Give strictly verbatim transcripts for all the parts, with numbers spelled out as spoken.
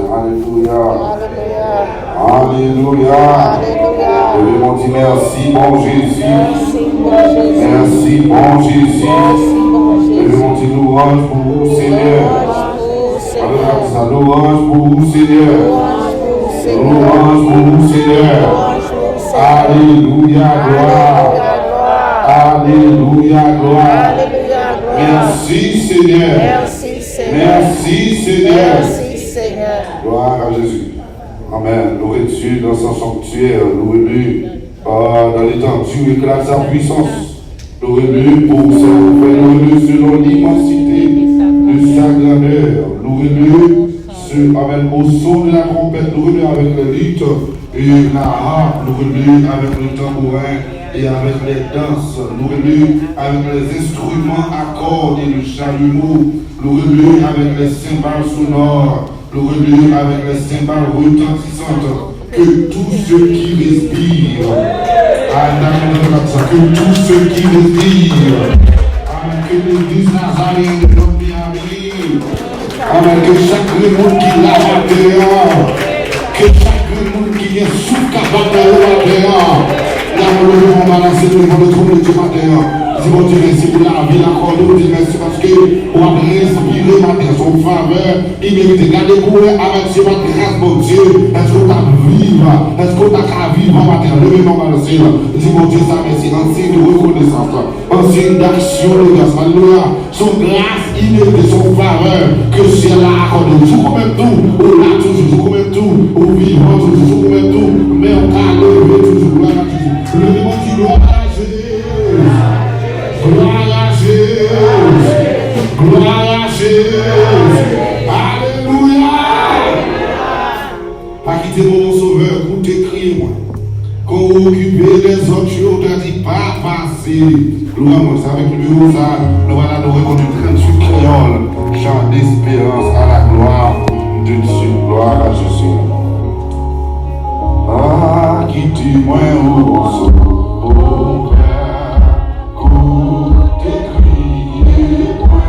Alelouya. Alelouya. Alelouya. Alelouya. Leve men w, di mèsi, bon Jezi. Mèsi, bon Jezi. Mèsi, bon Jezi. Mèsi, bon Jezi. Leve men w, di louanj pou ou, Senyè. Louanj pou ou, Senyè. Louanj pou ou, Senyè. Louanj pou ou, Senyè. Louanj pou ou, Senyè. Louanj pou ou, Senyè. Alelouya, glwa. Alelouya, glwa. Alelouya, glwa. Alelouya, glwa. Mèsi, Senyè. Mèsi, Senyè. Mèsi, Senyè. Mèsi, Senyè. Gloire à Jésus. Amen. Louez Dieu dans son sanctuaire. Louez-le, euh, dans l'étendue, éclate sa puissance. Louez-le pour sa fè. Louez-le selon l'immensité de sa grandeur. Louez-le, ce, amen, au son de la trompette. Louez-le avec le luth et la harpe. Louez-le avec le tambourin et avec les danses. Louez-le avec les instruments à cordes et le chalumeau. Louez-le avec les cymbales sonores. Louez-le avec les cymbales retentissantes. Que tout ce qui respire, ah, que tout ce qui respire, amen, que l'église Nazareth de Miami, amen, que chak grenn moun ki la maten an, que chak grenn moun ki gen souf k ap bat nan yo maten an, n ap leve yon balanse devan le trône de Dieu maten an. Di Bondye mèsi pou lavi l akòde w, di mèsi paske w ap respire maten an, se yon favè imerite. Gade koulè avèk se pa gras Bondye, èske w t ap viv? Èske w ta ka vivan maten an? Leve men w balanse l. Di Bondye sa mèsi, an siy de rekonesans, an siy d'aksyon de gras. Alelouya. Se yon gras imerite, se yon favè ke syèl la akòde w. Jou kòmèm tou, ou la toujou. Jou kòmèm tou, ou vivan toujou. Jou kòmèm tou, men w ka leve toujou. Glwa a Jezi. Leve men w di glwa a Jezi. Glwa a Jezi. Glwa a Jezi. Alelouya. Pa kite moman Sovè koute kriye mwen. Kan w okipe lèzòt yo, w ta di, "Papa, se lwa mwen." Se avèk nimewo sa, nou va adore konn tranntuit kreyòl. Chant d'espérance à la gloire de Dieu. Gloire à Jésus. Pa kite mwen, o Sovè, koute kriye mwen.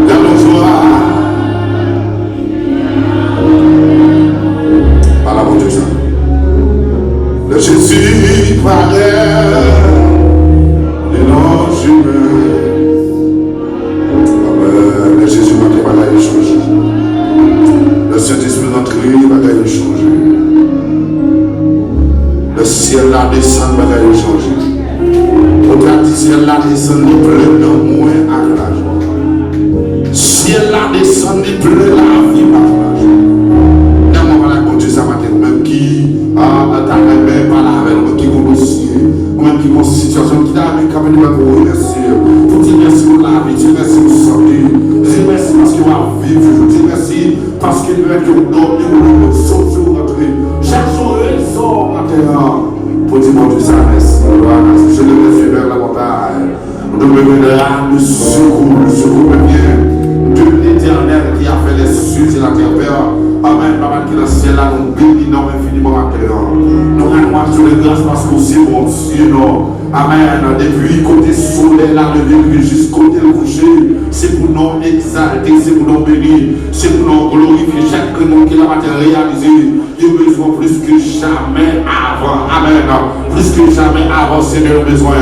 Gade yon jwa. Pale a Bondye sa. Lè Jezi parèt, li nan chimen. Amen. Lè Jezi rantre, bagay yo chanje. Lè Sentespri rantre, bagay yo chanje. Lè syèl la desann, bagay yo chanje. Ou ta di syèl la desann, li plen nan mwen ak lajwa. Syèl la desann, li plen lavi m ak lajwa. Nan mwen, pale ak Bondye sa maten, ou menm ki, ah, ta renmen pale avè l, ou menm ki gon dosye, ou menm ki gon sitiyasyon, ki ta renmen kanpe devan pou remèsye, pou di mèsi pou lavi, di mèsi pou sante, di mèsi paske w ap viv, di mèsi paske l pèmèt ke w dòmi, w leve, w soti, w rantre. Chak jou, rezon maten an, pou di Bondye sa mèsi. Glwa a Dye, je le remercie vers la montagne. D'où me viendra le secours. Le secours me vient de l'Éternel qui a fait les cieux et la terre. Père, amen. Papa ki nan syèl la, nou beni non w enfiniman maten an. Nou rann w aksyon de gras paske w se Bondye, non. Amen. Depi kote solèy la leve rive jis kote l kouche, se pou non w egzalte, se pou non w beni, se pou non w glorifye. Chak grenn moun ki la maten reyalize yo bezwen w plis ke jamè avan. Amen. Plis ke jamè avan, Senyè, yo bezwen w.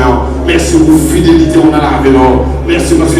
Mèsi pou fidelite w nan lavi nou. Mèsi paske